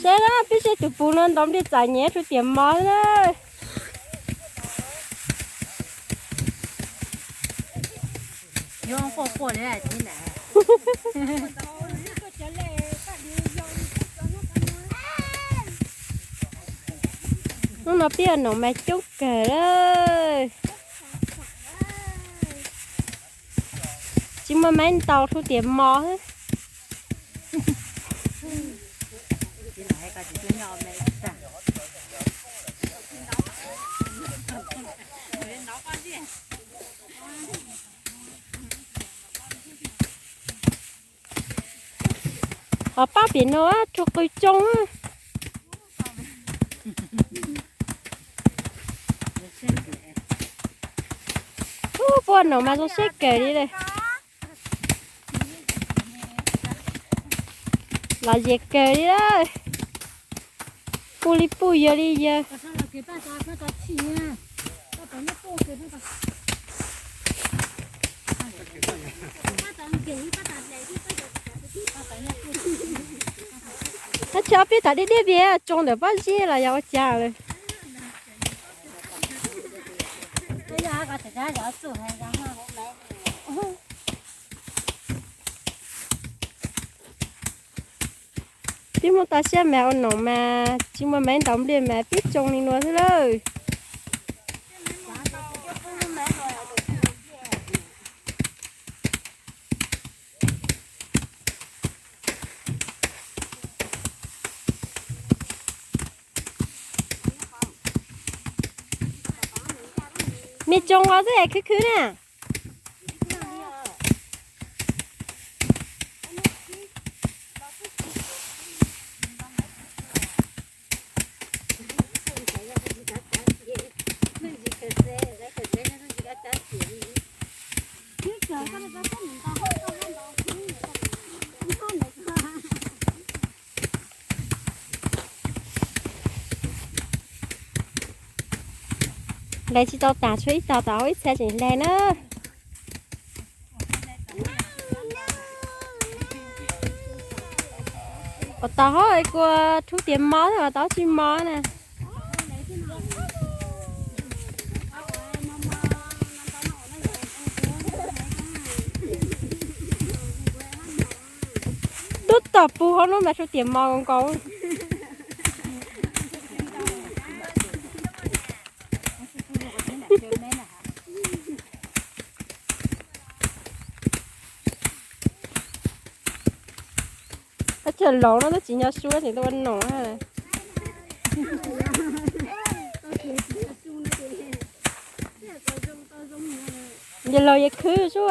Seb na, peb seb tus puv no ntaus npliaj txom nyem rau tiam mov na. Hnub no peb ua noom mas coob kawg lawm. Tsis muaj maiv ntaus rau tiam mov. Ho pab pem no rau qw tsoo. Ub, peb ua noom mas zoo siab kawg li lawm. Los yes kawg li lawm. Puj li puj, yawg li yawg. Tab sis ob peb tag diaj diaj pem tsoo ntawm pob zeb los yog ua cas lawm. Twb muaj tau siab mas ua noom mas tsis muaj maiv ntaus npliaj mas peb tsoo li no xwb lawm. Me tsoo os xwb khwv khwv na. Hlais tsis tau tas, tshuav ib tog tom hauv ib txhia tseem hlais na. Ua tau hauv kua rhuav tias mov, ua tau tsis mov na. Tub tom puv hauv no mas rhuav tias mov nkaus. Tab sis laus no twb tsis nyob su, tseem tuaj ua noom. Yog laus yeej khwv sub.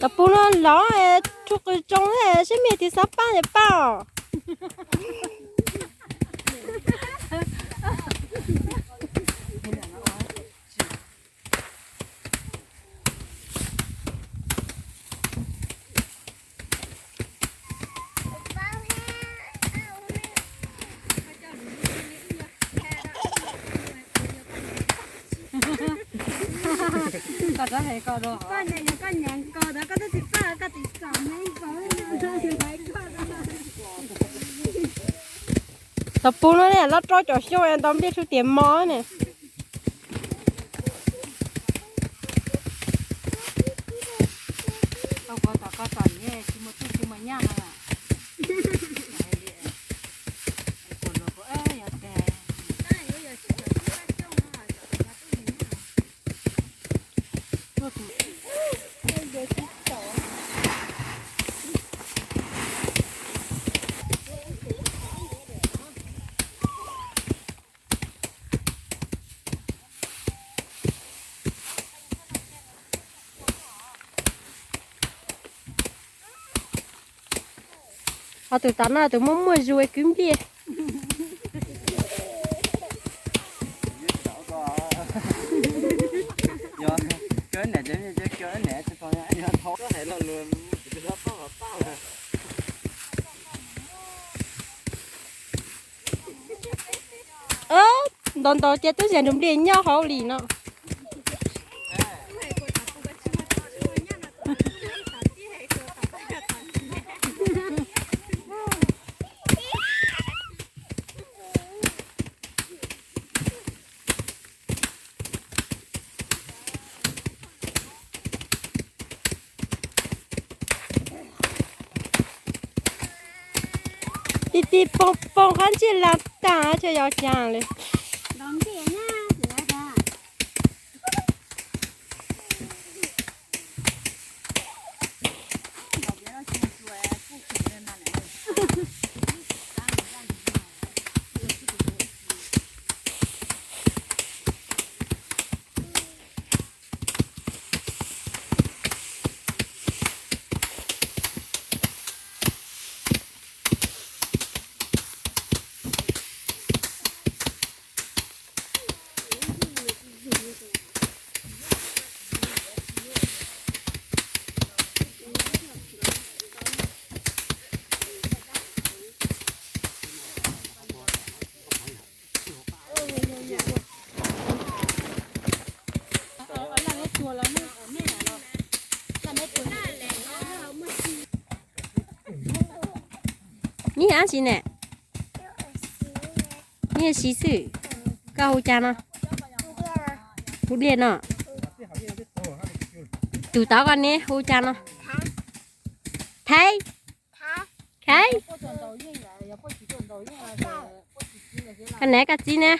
Tom puv no los rhuav qws tsoo seb mej tig xav pab ces pab os. Koj rov hais koj dua. Koj nyav, koj nyav nkaus ntawd koj twb tsis pab koj tis kom me nkaus. Tom puv no ne, loj rau caum xyoo ntaus npliaj rhuav tias mov ne. Ho tus tom no tus muaj muaj zug kwv npliaj. Ntaus ntaus ces twb yog nrug npliaj nyob hauv li no. Ti ti poob poob qab ntsej laj tag ces yog caag li. Neb ab tsi ne? Neb siv xwb. Koj hu cas no? Hu Liaj no. Tus tod koj neb hu cas no? Thaib. Khaib. Koj niam koj txiv ne?